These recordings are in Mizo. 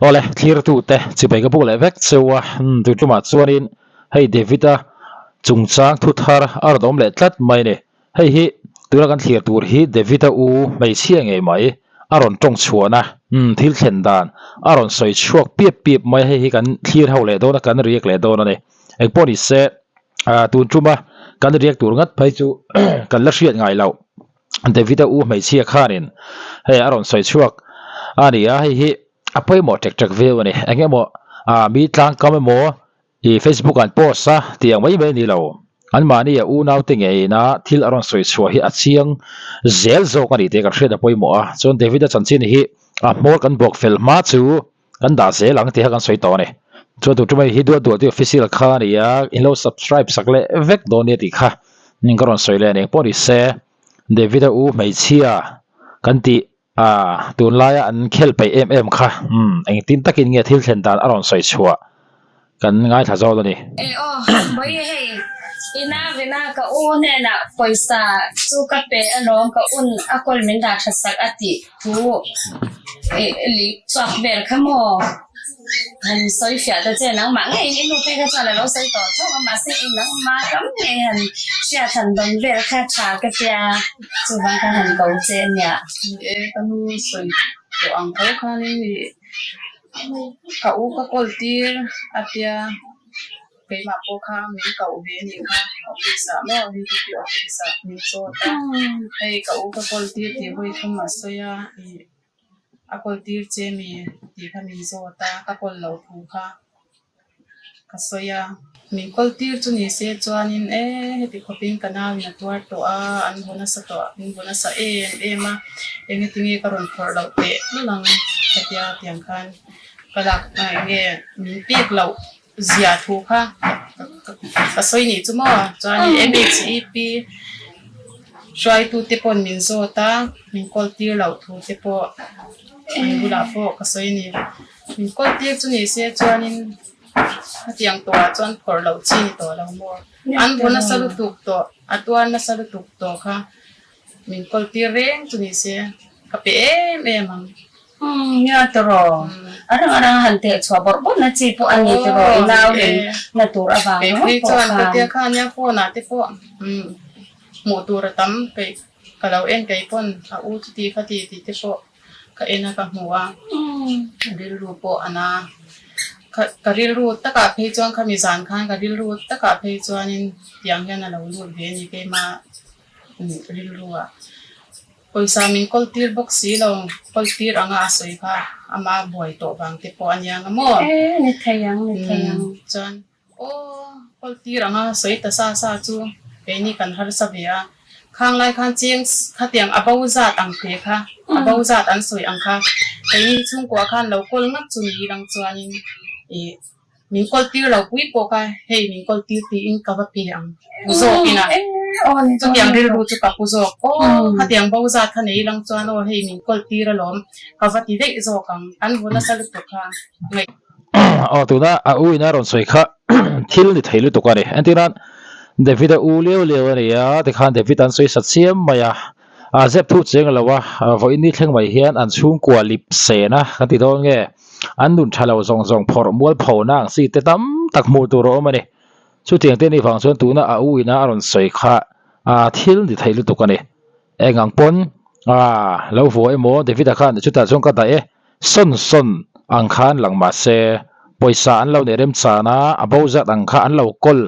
Awle, thlirtute chibai ka buk leh vek cheu a, tun tumah chuanin hei David-a chungchang thu thar a rawn awm leh tlat mai a ni. Hei hi tuna kan thlir tur hi David-a u hmeichhia ngei mai a rawn tawng chhuahna thil thlen dan a rawn sawi chhuak piap piap mai a, hei hi kan thlir ho leh dawn a, kan riak leh dawn a ni. Engpawh ni se, tun tuma kan riak tur ngat phei chu kan la hriat ngai loh. David-a u hmeichhia khanin hei a rawn sawi chhuak a ni a, hei hi a pawimawh ṭek ṭek viau a ni. Eng emaw ah mi tlangkam emaw ih Facebook an post a tih ang mai mai a ni lo. Anmahni a unaute ngeina thil a rawn sawi chhuah hi a chiang zel zawk a ni tih kan hriat a pawimawh a. Chuan David-a chanchin hi a hmawr kan buak fel hma chu kan dah zel ang tih kha kan sawi tawh a ni. Chuan tun ṭum hi duat duat hi official kha a ni a, in lo subscribe sak leh vek dawn nia tih kha ning ka rawn sawi leh a ni. Engpawh ni se David-a u hmeichhia kan tih ah tunlaia an khel peih em em kha umm engtin takin nge thil thlen dan a rawn sawi chhuah kan ngaithla zawk a ni. E aw, Bawihi hei ina vina ka u hnenah pawisa chu ka pe alawm ka un a kawl min dah tha sak a tih thu i chhuak vel kha maw? Han sawi fiah ta che nangmah ngeiin i nu phei kha chuan a lo sawi tawh tho a mahse i nangmah kam ngei han hriat han dawn vel kha tha ka tia chuvang khan han ko che ania. Ni e, ka nu sawi tawh ang tho khanin i Ka u ka kawl tir a tia keimah pawh kha min koh ve a nih kha office ah maw VDP office ah min zawt a hei ka u ka kawl tir tih vawi thum a sawi a ih a kawl tir che mi tih kha min zawt a ka kawl loh thu kha. Ka sawi a, min kawl tir chu ni se chuanin e heti khawpin ka nauin a tuar tawh a, an bu nasa tawh a, min bu nasa em em a, engati nge ka rawn phawrh loh teh lul ang ka tia tiang khan ka lak eng nge min pek loh zia thu kha ka sawi nih chu maw chuanin MHEP hruaitute pawn min zawt a, min kawl tir loh thu te pawh an bulah pawh ka sawi a ni. Min kawl tir chu ni se chuanin hetiang tawhah chuan phawrh loh chi ni tawh lo maw? An bu nasa lutuk tawh, a tuar nasa lutuk tawh kha min kawl tir reng chu ni se ka pe em em ang. Umm nia tiraw, a rang a rang han teh chhuah bawrh bawrh na chi pawh a ni tiraw i nau rin na tur avang ringawt pawh khan. Kei chuan ka tia kha nia phone ah te pawh hmuh tur a tam kei ka lo en kei pawn a u chuti kha ti tih te pawh. Ka en a ka hmu a, rilru pawh a na. Ka rilru takah phei chuan khami zan khan ka rilru takah phei chuanin tiang hian a lo lut ve a ni keimah rilru ah. Pawisa min kawl tir bawk si lo, kawl tir anga a sawi kha ama buai tawh vang te pawh a nia nga maw? E, ni thei ang, ni thei ang. Chuan Aw, kawl tir anga sawi ta sa sa chu keini kan harsa ve a, khang lai khan cheng khatiang a bo zat ang te kha, a bo zat an sawi ang kha, keini chhungkua khan lo kawl ngak chu ni lang chuanin ih min kawl tir lo pui pawh kha hei min kawl tir tiin ka va pe ang pu zawk ina chutiang rilru chu ka pu zawk, aw khatiang bo zat kha nei lang chuan aw hei min kawl tir alawm ka va ti daih zawk ang, an vu nasa lutuk kha ngaih. Aw tuna a u in a rawn sawi kha thil ni thei lutuk a ni. Entirnan David a u liau liau a ni a, tikhan David an sawi sa chiam mai a, a zep thu cheng lo a, vawiin ni thleng mai hian an chhungkua lip sen a kan ti dawn nge, an nun tha lo zawng zawng phawrh mual pho na ang chi te tam tak hmuh tur a awm a ni. Chutiang te ni vang chuan tuna a u in a rawn sawi kha thil ni thei lutuk a ni. Eng ang pawn lo vuah emaw David a khan chutah chuan ka dah e. Sawn sawn ang khan lang mah se, pawisa an lo neih remchan a, a bo zat ang kha an lo kawl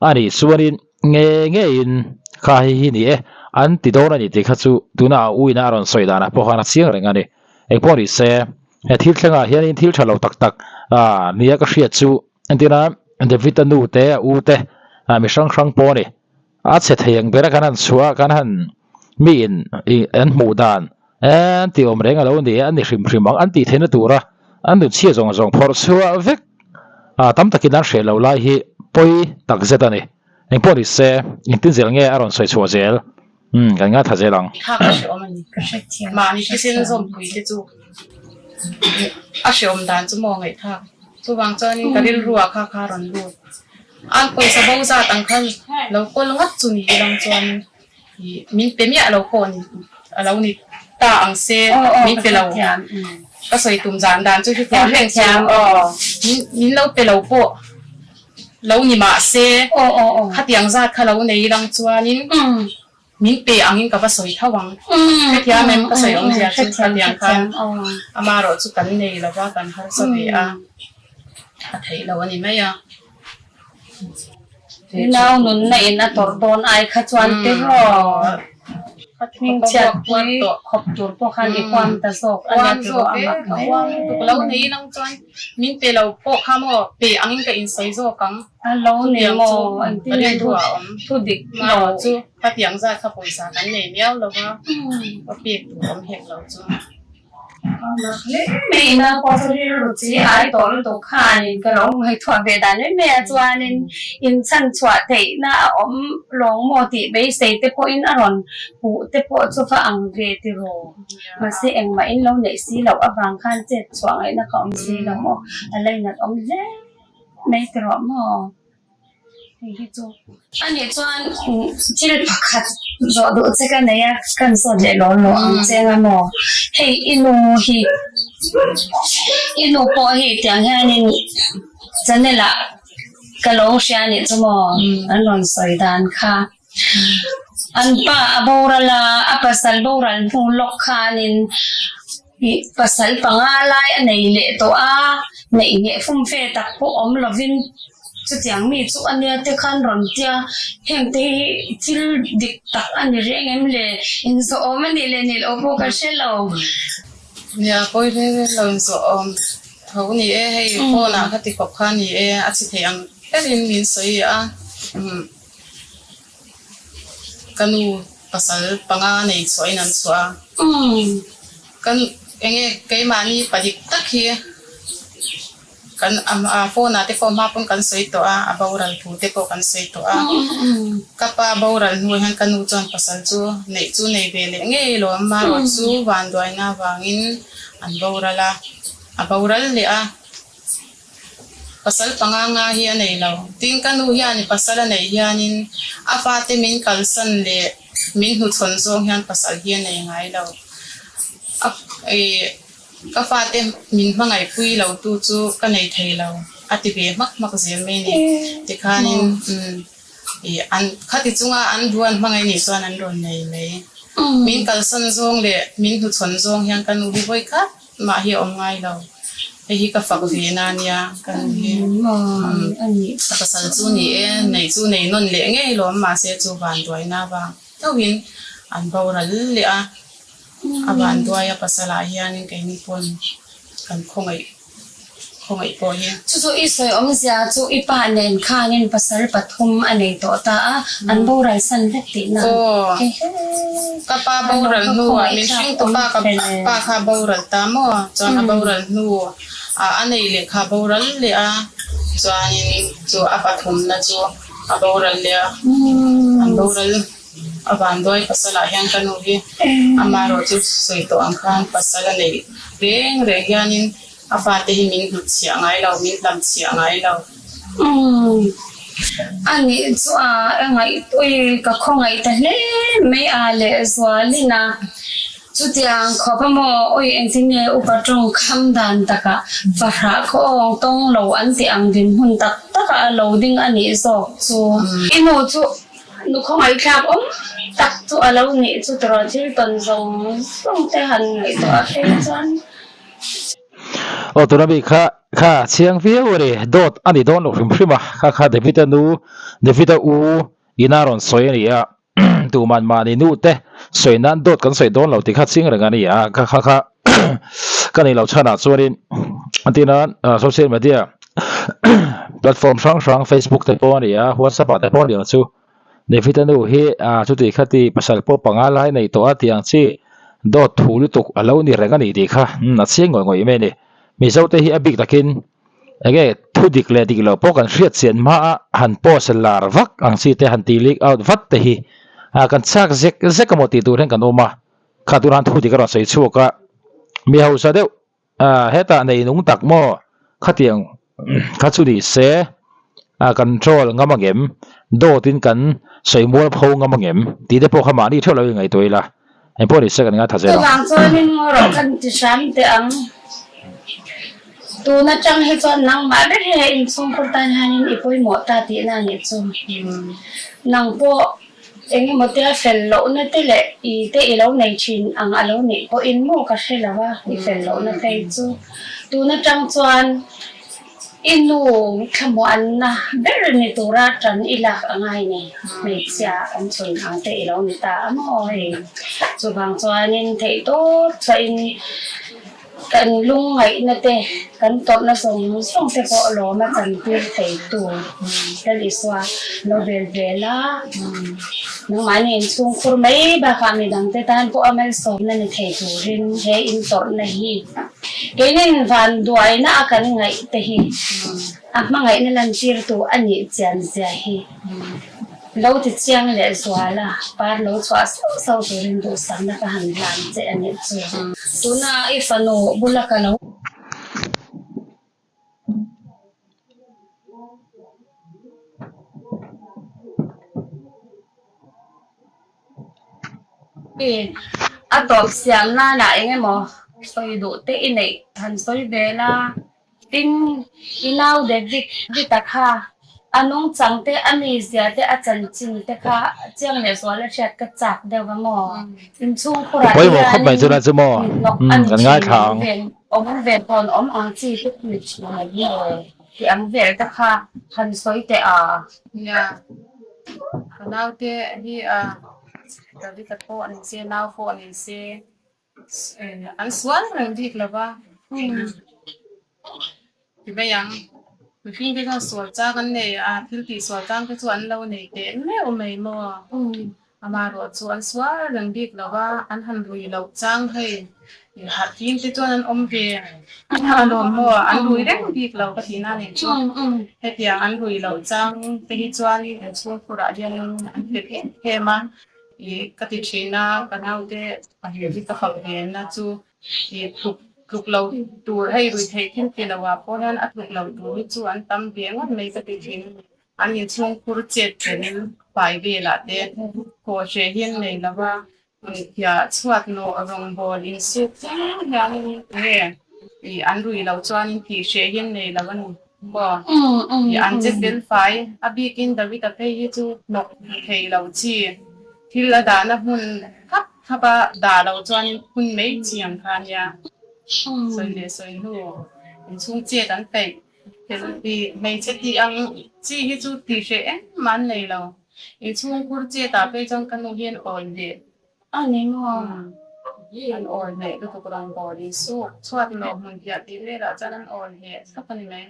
a nih chuanin nge ngeiin kha hei hi ni e, an ti dawn a ni tih kha chu tuna a uina a rawn sawi danah pawh khan a chiang reng a ni. Engpawh ni se, he thil thlengah hianin thil tha lo tak tak nia ka hriat chu entirna David-a nu te, a u te, mi hrang hrang pawh a ni. A chhe thei ang bera kan han chhuah a, kan han mi in an hmuh dan an tih awm reng a lo ni a, an ni hrim hrim ang an tih theihna tura an nun chhia zawng zawng phawrh chhuah vek a, tam takin an hreh lo lai hi pawi tak zet a ni. Engpawh ni se, engtin zel nge a rawn sawi chhuah zel? Umm, kan ngaithla zel ang. Tha ka hre awm a ni. Mahni thisen zawmpui te chu a hreawm dan chu maw ngaihthlak. Chuvang chuanin ka rilru ah kha kha rawn lut. An pawisa bo zat ang khan lo kawl ngat chu ni ilang chuan ih min pe miah lo pawh ni a lo ni ta ang se min pe lo. Ka sawi tum zan dan chu hrethiam reng chu aw min lo pe lo pawh lo ni mah se khatiang zat kha lo nei lang chuanin min pe angin ka va sawi tho ang. Hrethiam em ka sawi awmzia chu khatiang khan amaherawh chu kan nei lo va kan harsa ve a a theih lo a ni mai a. Nau nunna in a tawrh dawn ai kha chuan tiraw hmingchhiat pui khawp tur pawh khan i huam ta zawk a nia tiraw a mak hle. Lo nei lang chuan min pe lo pawh kha maw pe angin ka insawi zawk ang. A lo nei maw engtin nge thu dik lo chu khatiang zat kha pawisa kan nei miau lo va ka pek tur awm hek lo chu. Mai ina pawh chu rilru chi ai tawh lutuk khanin ka lo ngaihtuah ve dan em mai a, chuanin inchhan chhuah theihna a awm lawng maw tih beisei te pawhin a rawn puh te pawh chu va ang ve tiraw. Mahse engmah in lo neih si loh avang khan chet chhuah ngaihna kha awm si lo maw, a lainat awm hle mai tiraw maw. Hei hi chu. A nih chuan thil pakhat zawh duh che ka nei a, kan zawt leh law law ang che anga maw? Hei i nu hi, i nu pawh hi tiang hianin channel ah ka lo hria a nih chu maw? An rawn sawi dan kha. An pa a boral a, a pasal boral hnu lawk khanin Ih pasal panga lai a nei leh tawh a, neih ngheh fumfe tak pawh awm lovin chutiang mi chu a nia te khan rawn tia, heng te hi thil dik tak a ni reng em le, inzawh awm a nih leh nih loh pawh ka hre lo. Nia pawi hle hle lo inzawh awm tho ni e, hei phone ah kha ti khawp kha ni e, a chhi thei ang berin min sawi a, umm. Ka nu pasal panga nei chhuahin an chhuah a. Kan enge keimahni padik tak hi kan phone ah te pawh hma pawn kan sawi tawh a, a boral thu te pawh kan sawi tawh a. Ka pa boral hnuah hian ka nu chuan pasal chu neih chu nei ve leh ngei lawm marawh chu vanduaina avangin an boral a, a boral leh a. Pasal panga nga hi a nei lo. Tin, ka nu hian pasal a neih hianin a fate min kalsan leh min hnuchhawn zawng hian pasal hi a nei ngai lo. A ih ka fate min hmangaihpui lo tu chu ka nei thei lo a ti ve hmak hmak zel mai ni. Tikhanin umm ih an khati chunga an duan hmangaih nih chuan an rawn nei mai. Min kalsan zawng leh min hnuchhawn zawng hian ka nu hi vawi khat Mah hi a awm ngai lo. Hei hi ka fak ve na nia ka nu hi. Ka pasal chu ni e, nei chu nei nawn leh ngei lawm mahse chu vanduaina vang deuhin an boral leh a. A vanduai a pasal ah hianin keini pawn kan khawngaih khawngaih pawh hi. Chu chu i sawi awmzia chu i pa nen khanin pasal pathum a nei tawh ta a, an boral san vek tihna. Aw, ka pa boral hnuah min hringtu pa ka pa kha boral ta maw? Chuan a boral hnu ah a nei leh kha boral leh a, chuanin chu a pathumna chu a boral leh a, an boral a vanduai pasal ah hian ka nu hi amaherawh chu sawi tawh ang khan pasal a neih reng reng hianin A fate hi min hnut chhiah ngai lo, min hlam chhiah ngai lo. Umm. A nih chu a ngaihtuih ka khawngaih ta hle mai a leh zualin a. Chutiang khawp a maw awi engtin nge upa tawng kham dan takah fahrah khaw awng tawng lo an tih ang dinhmun tak takah a lo ding a nih zawk chu. I nu chu nu khawngaihthlak awm tak chu a lo nih chu tawrh thil tawn zawng zawng te han ngaihtuah a phei chuan. Aw tuna mi kha kha chiang viau a ni dawt a ni dawn lo hrim hrim a kha kha David-a nu David-a u ina rawn sawi a ni a tuman mahni nu te sawi nan dawt kan sawi dawn lo tih kha chiang reng a ni a kha kha kha ka nei lo chhanah chuanin a tina social media platform hrang hrang Facebook te pawh a ni a WhatsApp ah te pawh a ni ang chu. David-a nu hi chuti khati pasal pawh panga lai nei tawh a tih ang chi dawt thu lutuk a lo ni reng a ni tih kha a chiang ngawih ngawih mai a ni. Mizo te hi a bik takin enge thu dik leh dik loh pawh kan hriat chian hma a han post lar vak ang chi te han ti leak out vat te hi kan chak zek zek emaw tih tur hian kan awm a, kha tunah thu dik a rawn sawi chhuak a, mi hausa deuh Ah hetah nei nung tak maw? Khatiang kha chu ni se a control ngam ang em? Dawtin kan sawi mual pho ngam ang em? Tih te pawh kha mahni theuh lo i ngaihtuah ila. Engpawh ni se kan ngaithla zel ang. Chuvang chuanin ngaw rawh kan ti hram teh ang. Tun atang hi chuan nangmah ber hi hei inchhungkhur tan hianin i pawimawh ta tihna a nih chu. Nang pawh eng emaw tia fel lohna te leh i te i lo nei thin ang a lo nih pawhin maw ka hre lo a, i fel lohna phei chu. Tun atang chuan i nu thlamuanna ber ni tura tan i lak a ngai ni. Hmeichhia an chhun ang te i lo ni ta a maw hei. Chuvang chuanin theihtawp chhuahin. Kan lungngaihna te, kan tawrhna zawng zawng te pawh lawm a chantir theitu Lal Isua lo bel vel a, nangmahni inchhungkhur mai bakah midangte tan pawh a malsawmna ni thei turin he intawrhna hi keinin vanduaina a kan ngaih te hi a hmangaihna lantirtu a nih chian zia hi. Lo ti chiang leh zual a, par lo chhuah sauh sauh turin duhsakna ka han hlan che a nih chu. Tuna i fanu bula ka lo. A tawp siam nana eng emaw sawi duh te i neih han sawi vel a. Tin, i nau David Vita kha a nungchang te, a mizia te, a chanchin te kha chiang leh zual a hriat ka chak deuh va maw? Inchhungkhurah te Pawimawh khawp mai hianin chu na chu maw? mithnawk a Umm, ni kan thin ngaithla awm ang. ve awm ve tawn awm ang chi te ni thin a ni maw? Tih ang vel te kha han sawi teh a. Nia, ka naute hi a David-a pawh a ni se, nau pawh a ni se, An sual reng bik lo va, ti mai ang. Mihring te chuan sual chang an nei a, thil tih sual chang te chu an lo nei teh meuh mai maw? Amaherawh chu an sual reng bik lo va, an han rui loh chang hei harh fim te chuan an awm ve alawm maw? An rui reng bik lo ka tihna a nih chu. Hetiang an rui loh chang te hi chuan inchhungkhurah hian an fel em em a. Ih ka ti thin a, ka naute pahnih hi ka hauh ve na chu ih tluk tluk lo tur hei rui theih thil ti lo ah pawh hian a tluk lo tur hi chu an tam ve ngawt mai ka ti thin. An inchhungkhur chet chen fai velah te haw hreh hi an nei lo va, hmunphiah chhuat nawh rawngbawl insuk chiang hianin nge ih an rui loh chuanin tih hreh hi an nei lo a ni. Maw? Ih an che fel fai, a bikin David-a phei hi chu hnawk thei lo chi, thil a dahna hmun thap thap a dah lo chuanin phun mai chi ang kha ania. Sawi leh sawi hnu inchhung chet an peih fel tih hmeichhe tih ang chi hi chu tih hreh engmah an nei lo. Inchhung khur chet ah phei chuan ka nu hian awi leh A ni maw? An awi hleh lutuk rawngbawl in suk chhuat lawh hmun piah tih velah chuan an awi hleh thlap a ni mai.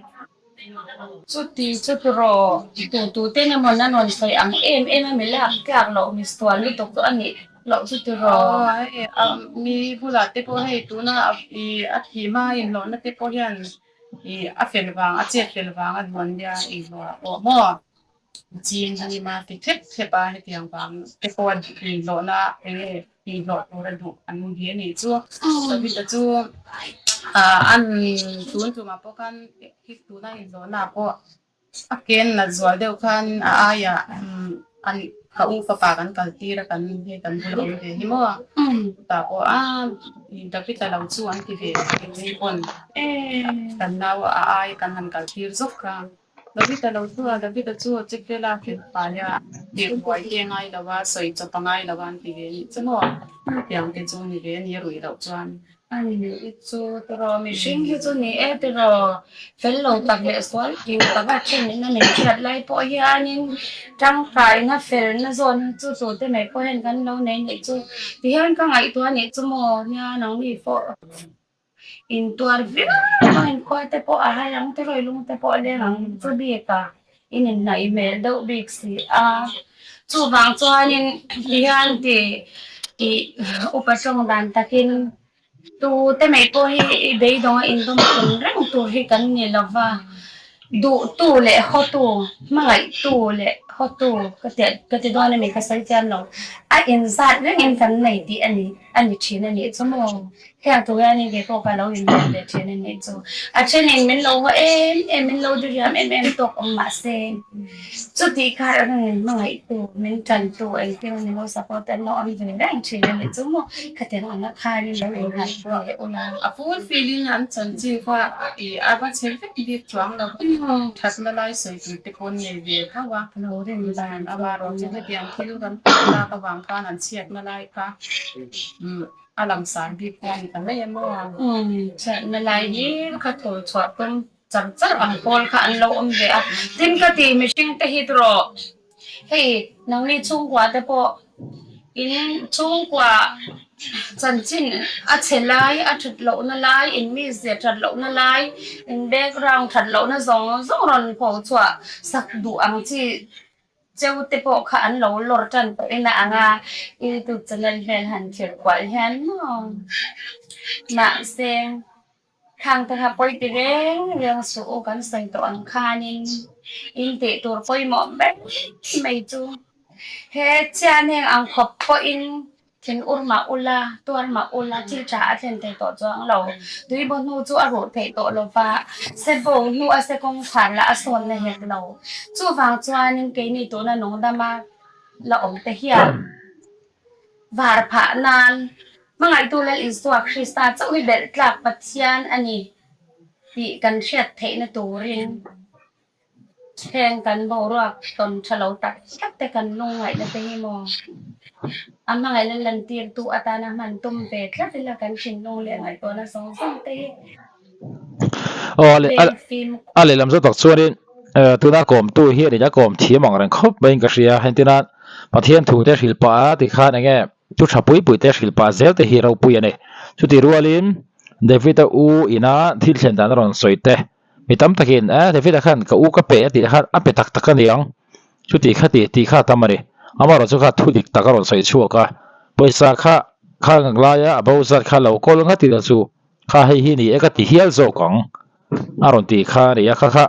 Chuti chu turaw tu tu te emaw an rawn sawi ang em em a mi lak tlak loh mi sual lutuk chu a nih loh chu turaw. Aw hei mi bulah te pawh hei tuna a thih hma inhlawhna te pawh hian ih a fel vang a chet fel vang a duan nia inhlawh ah pawh maw. Ching a ni ma ti thlep thlep a, hetiang vang te pawh inhlawhna eng nge inhlawh tur a duh an ni a nih chu. David-a chu an tun tumah pawh khan tuna inhlawhna pawh a ken nat zual deuh khan a aiah an ka u fapa kan kal tir a kan hei kan bula awm ve hi maw chutah pawh a David-a lo chu an ti ve keini pawn kan nau a ai kan han kal tir zawk a. David-a lo chu a, David-a chu a che vel a, fel fai a, tirh buai te a ngai lo a, sawi chawp a ngai lo a an ti ve anih chu maw? Tiang te chu ni ve a ni a ruih loh chuan. A ni chu tiraw, mihring hi chu ni e tiraw, fel lo tak leh sual tih tak a then in a min hriat lai pawh hianin tangkaina felna zawn hi chu tute mai pawh hian kan lo nei nih chu tihian ka ngaihtuah anih chu maw nia nangni pawh. Intuar viau a inkhua te pawh a hai ang tiraw lung te pawh a leng ang chu bik a in inhnaih hmel deuh bik si a chuvang chuanin tihian ti ih upa tawng dan takin tu te mai pawh hi i beidawng a indawm kun reng tur hi kan ni lo va duhtu leh hawtu hmangaihtu leh hawtu ka ti ka ti dawn a ni ka sawi chian lo a inzat rengin kan nei tih a ni a ni thin a nih chu maw. Heng thu hianin kei pawh ka lo inhnial ve thin a nih chu. A thenin min lo haw em em, min lo diriam em em tawk awm mah se, chutih kha erawh min hmangaihtu, min tantu engtin min lo support an lo awm ve reng thin a nih chu maw. Khatiang anga khanin lo inhnial ve ula. A full feeling an chanchin kha i a va chhe vek bik chuang lo. Thatna lai sawi tur te pawh an nei ve tho a. Lo rin dan Amaherawh chu hetiang thil kan hmuh lak avang khan an chhiatna lai kha A langsar bik pawh a ni ta mai em aw? Chhiatna lai hi ka thaw chhuah tum char char ang pawl kha an lo awm ve a. Tin ka ti mihring te hi tawh hei nangni chhungkua te pawh in chhungkua chanchin a chhe lai a that lohna lai in mizia that lohna lai in background that lohna zawng zawng rawn pho chhuah sak duh ang chi Cheu te pawh kha an lo lawr tan tawh in a ang a, YouTube channel hmel han thlir kual hian maw. Mahse, khang te kha pawi ti reng reng suh u kan sawi tawh ang khanin in tih tur pawimawh ber mai chu he chian heng ang khawp pawhin Thin ur mah ula, tuar mah ula, thil tha a thlen thei tawh chuang lo. Tuibaw hnu chu a ruh theih tawh lo va, se bo hnu a se kawngkhar lah a sawn na hek lo. Chuvang chuanin keini tuna nungdama la awm te hian var phah nan hmangaihtu Lal Isua Krista chauh hi belh tlak Pathian a ni tih kan hriat theihna turin Heng kan boruak tawn tha lo tak tak te kan lungngaihna te hi maw a hmangaihna lantirtu atana hman tum ve tlat ila kan thinlung leh ngaihtuahna zawng zawng te hi Aw a lehlam zawk tak chuanin tuna kawmtu hianin a kawm thiam ang reng khawp maiin ka hria entirnan Pathian thu te hrilh pah a tikhan enge thu tha pui pui te hrilh pah zel te hi ropui a ni chutih rualin David-a u ina thil thlen dan a rawn sawi te. Mi tam takin, Eh, David-a khan ka u ka pe a tih khan a pe tak tak a ni ang. Chuti kha ti tih kha a tam a ni. Amaherawh chu kha thu dik tak a rawn sawi chhuak a. Pawisa kha kha ngang laia a bo zat kha lo kawl ngat ila chu kha hei hi ni e ka ti hial zawk ang a rawn tih kha a ni a. Kha kha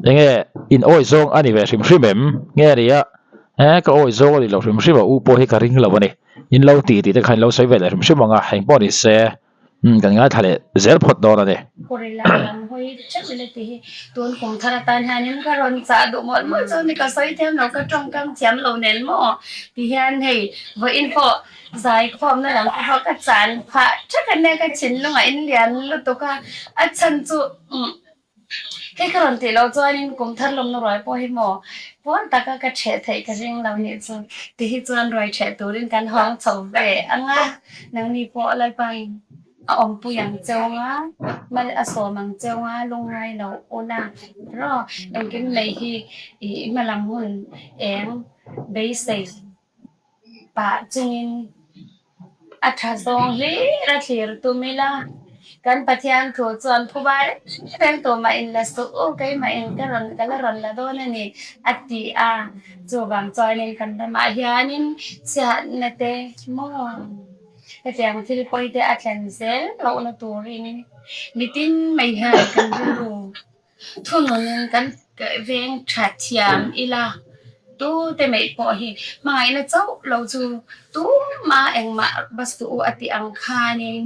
enge in awi zawng a ni ve hrim hrim em? Nge a ni a, Eh, ka awi zawng a ni lo hrim hrim a, u pawh hi ka ring lo a ni. In lo ti tih te kha in lo sawi ve leh hrim hrim ang a, engpawh ni se. Umm kan ngaithla leh zel phawt dawn a ni. Gorilla lam hawi theuh ila ti hi tun kum thar atan hianin ka rawn chah duh mawlh mawlh chu ni ka sawi thiam lo ka tawngkam thiam lo nen maw ti hian hei vawiin pawh zaikhawmna lam te pawh ka chan phah thak a nia ka thinlungah in lian lutuk a a chhan chu umm Hei ka rawn tih loh chuanin kum thar lawmna ruai pawh hi maw pawn taka ka ṭheh theih ka ring lo nih chu ti hi chuan ruai ṭheh turin kan hawng chho ve ang a, nangni pawh Lalpain a awmpui ang cheu nga, mal a sawm ang cheu nga lungngai lo ula rawh engkim mai hi i hmalam hun eng beisei pah chungin a tha zawng hlir a thlir tum ila, kan Pathian thu chuan phuba reng tawh mah in la suh u, keimah in ka rawn ka la rawn la dawn a ni a ti a, chuvang chuanin kan ramah hianin chhiatna te maw hetiang thil pawi te a thlen zel lohna turin mitin mai hian kan rilru Thununin kan veng tha thiam ila, tute mai pawh hi hmangaihna chauh lo chu tumah engmah va suh u a tih ang khanin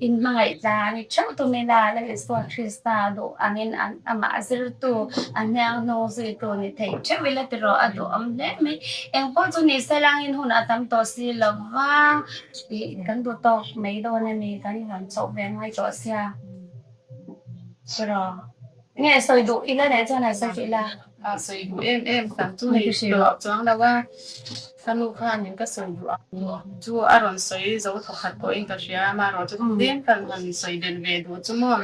in hmangaih tlang i theuh tum ila, Lal Isua Krista duh angin amah zirtu a hniang hnung zuitu ni thei theuh ila ti rawh a duhawm hle mai. Engpawh chu ni se langin hun a tam tawh si lo va, ih kan duh tawk mai dawn a ni, kan rawn chhoh ve ngai tawh sia. Sura. Nge sawi duh ila leh chuan a sawi ila. A sawi duh em em tam chu nei tawh chuang lo a, ka nu khanin ka sawi duh ang chu a rawn sawi zo thawkhat pawhin ka hria a, amaherawh chu tlem kan han sawi belh ve duh chu maw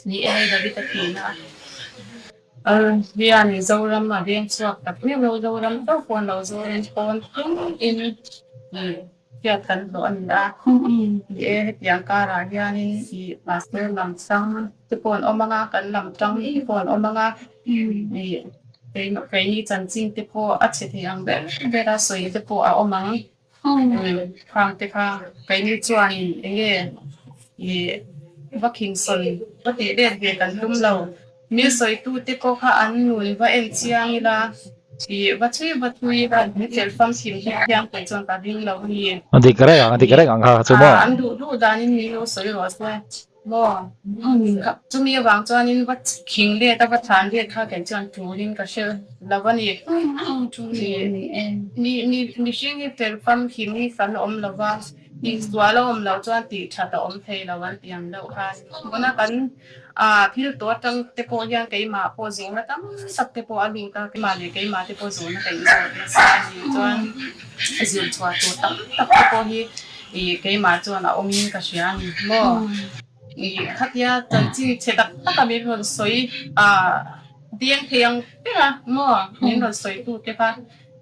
ni e hei David a thihna a hian Zoram a veng chhuak tak meuh lo, Zoram chauh pawh an lo Zoram pawn thleng in. Hriat kan hlawh a ni a, ni e hetiang karah hianin ih pastor lam tang te pawh an awm ang a, kan lam tang te pawh an awm ang a, ih keini chanchin te pawh a chhe thei ang ber ber a sawi te pawh a awm ang, khang te kha keini chuanin eng nge ih va khingsawn va tih let ve kan tum lo, mi sawitu te pawh kha an nun va en chiang ila. I va chhui va thui a, min chelh famkim hi thiang kei chuan ka ring lo a ni. A dik reng ang, a dik reng ang kha chu maw? An duh duh danin min lo sawi rawh se maw? Chumi avang chuanin va khing let a va thlan let kha kei chuan tulin ka hre lo a ni. Mihring hi fel famkim hi kan awm lo va, tihsual a awm loh chuan tih that a awm thei lo an ti ang deuh khan. Tuna kan A thil tawh atang te pawh hian keimah pawh zawhna tam tak te pawh a lut a, keimah leh keimah te pawh zawhna ka inzawt nasa a ni. Chuan zir chhuah tur tam tak te pawh hi ih keimah chuan a awmin ka hria a ni maw? Ih khatia chanchin chhe tak tak a min rawn sawi ah deng thei ang ber a maw? Min rawn sawi tu te kha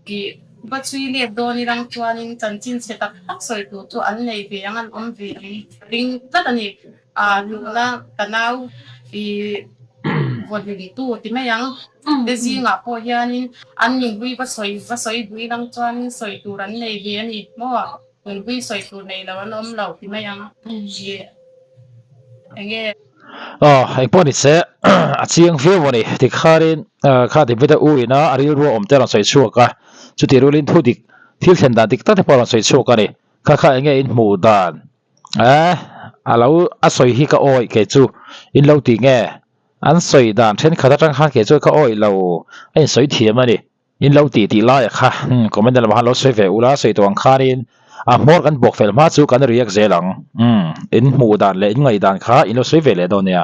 ih va chhui let dawn ilang chuanin chanchin chhe tak tak sawi tur chu an nei ve ang an awm ve ang ring tlat a ni. A nuna ka nau i vawhlui tu ti mai ang. Te zingah pawh hianin an nunhlui va sawi va sawi duh ilang chuanin sawi tur an nei ve a ni maw? Nunhlui sawi tur nei lo an awm lo ti mai ang i enge. Aw engpawh ni se a chiang viau a ni tikhanin kha David-a u ina a rilru a awm te a rawn sawi chhuak a, chutih rualin thudik thil thlen dan dik tak te pawh a rawn sawi chhuak a ni. Kha kha enge in hmuh dan? Eh, a lo a sawi hi ka awih kei chu in lo ti nge? An sawi dan thenkhat atang khan kei chuan ka awih lo a insawi thiam a ni. In lo ti tih laia kha umm comment lamah khan lo sawi ve ula sawi tawh ang khanin a hmawr kan buak fel hma chu kan react zel ang. Umm in hmuh dan leh in ngaih dan kha in lo sawi ve leh dawn nia.